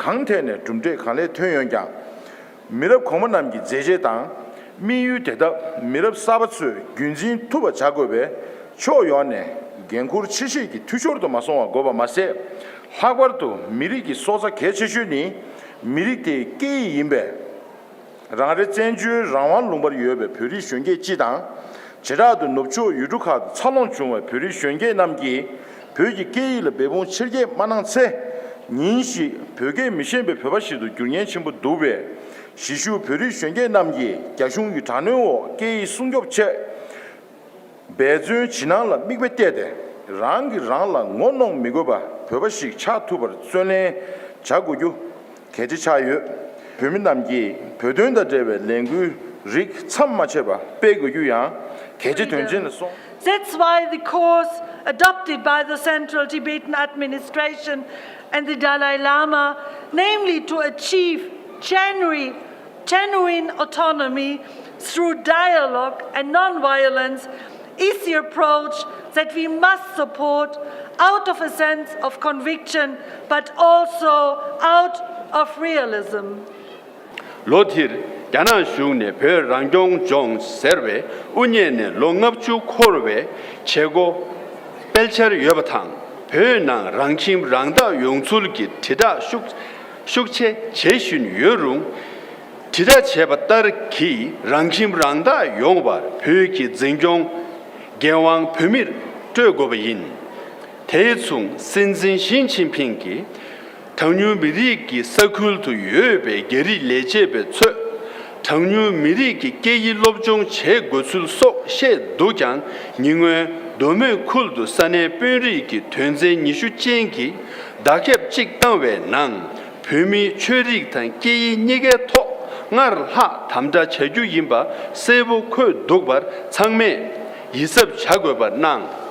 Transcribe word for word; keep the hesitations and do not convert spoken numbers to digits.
གང་ཐད་ནས་གྲུབ་འབྲས་གང་ལེགས་ཐོན་ཡོད་ཀྱང་། མི་རབས་གོང་མ་རྣམས་ཀྱི་མཛད་རྗེས་དང་། དམིགས་ཡུལ་དེ་དག་མི་རབས་གསར་པ་ཚོས་རྒྱུན་འཛིན་ཐུབ་པ་བྱ་དགོས་པས། ཕྱོགས་ཡོངས་ནས་འགན་འཁུར་ཆེ་བཞེས་ཀྱི་འཐུས་ཤོར་དུ་མ་སོང་བ་དགོས་པ་མ་ཟད། ལྷག་པར་དུ་མི་རིགས་ཀྱི་སྲོག་རྩ་གལ་ཆེ་ཤོས་ནི་མི་རིགས་དེའི་སྐད་ཡིག་ཡིན་པས། རང་རེ་བཙན་བྱོལ་རང་དབང་ལུང་པར་ཡོད་པའི་བོད་རིགས་གཞོན་སྐྱེས་སྤྱི་དང་། བྱེ་བྲག་ཏུ་ནུབ་ཕྱོགས་ཡུལ་གྲུ་ཁག་ཏུ་འཚར་ལོངས་བྱུང་བའི་བོད་རིགས་གཞོན་སྐྱེས་རྣམས་ཀྱིས་བོད་ཀྱི་སྐད་ཡིག་ལ་འབད་འབུངས་ཆེར་སྐྱེད་མ་གནང་ཚེ། ཉིན་ཞིག་བོད་སྐད་མི་ཤེས་པའི་བོད་པ་ཞིག་ཏུ་འགྱུར་ཉེན་ཆེན་པོ་འདུག་པས། གཞིས་བཞུགས་བོད་རིགས་གཞོན་སྐྱེས་རྣམས་ཀྱིས་རྒྱ་གཞུང་གི་དྲག་གནོན་འོག་སྐད་ཡིག་སྲུང་སྐྱོབ་ཆེད། འབད་བརྩོན་ཇི་གནང་ལ་མིག་དཔེ་བལྟས་ཏེ། རང་གིས་རང་ལ་ངོ་གནོང་མི་དགོས་པ་བོད་པ་ཞིག་ཆགས་ཐུབ་པར་བརྩོན་ལེན་བྱ་དགོས་རྒྱུ་གལ་ཆེ་ཆགས་ཡོད། བོད་མི་རྣམས་ཀྱིས་བོད་དོན་དང་འབྲེལ་བའི་ལས་འགུལ་རིགས་མཚམས་མ་ཆད་པར་སྤེལ་དགོས་རྒྱུ་ཡང་གལ་ཆེ་དོན་ཆེན་ལ་སོང་། That's why the course adopted by the Central Tibetan Administration and the Dalai Lama, namely to achieve genuine, genuine autonomy through dialogue and non-violence, is the approach that we must support out of a sense of conviction, but also out of realism. ལོ་དེར་རྒྱ་ནག་གཞུང་ནས་བོད་རང་སྐྱོང་ལྗོངས་ཟེར་བའི་དབུ་བརྙེས་ནས་ལོ་ལྔ་བཅུ་འཁོར་བའི་བྱེད་སྒོ་སྤེལ་འཆར་ཡོད་པ་དང་། བོད་ནང་རང་ཁྱིམ་རང་བདག་ཡོང་ཚུལ་གྱི་དྲིལ་བསྒྲགས་ཤུགས་ཤུགས་ཆེ་བྱེད་བཞིན་ཡོད་རུང་། དྲིལ་བསྒྲགས་བྱས་པ་ལྟར་གྱི་རང་ཁྱིམ་རང་བདག་ཡོང་བར་བོད་ཀྱི་འཛིན་སྐྱོང་འགན་དབང་བོད་མིར་སྤྲོད་དགོས་པ་ཡིན། དེ་མཚུངས་སྲིད་འཛིན་ཞི་ཅིན་ཕིང་གིས། གྲངས་ཉུང་མི་རིགས་ཀྱི་ས་ཁུལ་དུ་ཡོད་པའི་རྒྱ་རིགས་ལས་བྱེད་པ་ཚོས། གྲངས་ཉུང་མི་རིགས་ཀྱི་སྐད་ཡིག་སློབ་སྦྱོང་བྱེད་དགོས་ཚུལ་སོགས་བཤད་འདུག་ཀྱང་། ཉེ་སྔོན་མདོ་སྨད་ཁུལ་དུ་ས་གནས་དཔོན་རིགས་ཀྱི་དོན་ཚན་ཉི་ཤུ་ཅན་གྱི་བརྡ་ཁྱབ་ཅིག་བཏང་བའི་ནང་། བོད་མིའི་ཆོས་རིག་དང་སྐད་ཡིག་གཉིས་ཀའི་ཐོག་སྔར་ལྷག་དམ་དྲག་བྱ་རྒྱུ་ཡིན་པ་གསལ་པོ་འཁོད་འདུག་པར་ཚང་མས་ཡིད་གཟབ་བྱ་དགོས་པར་གནང་།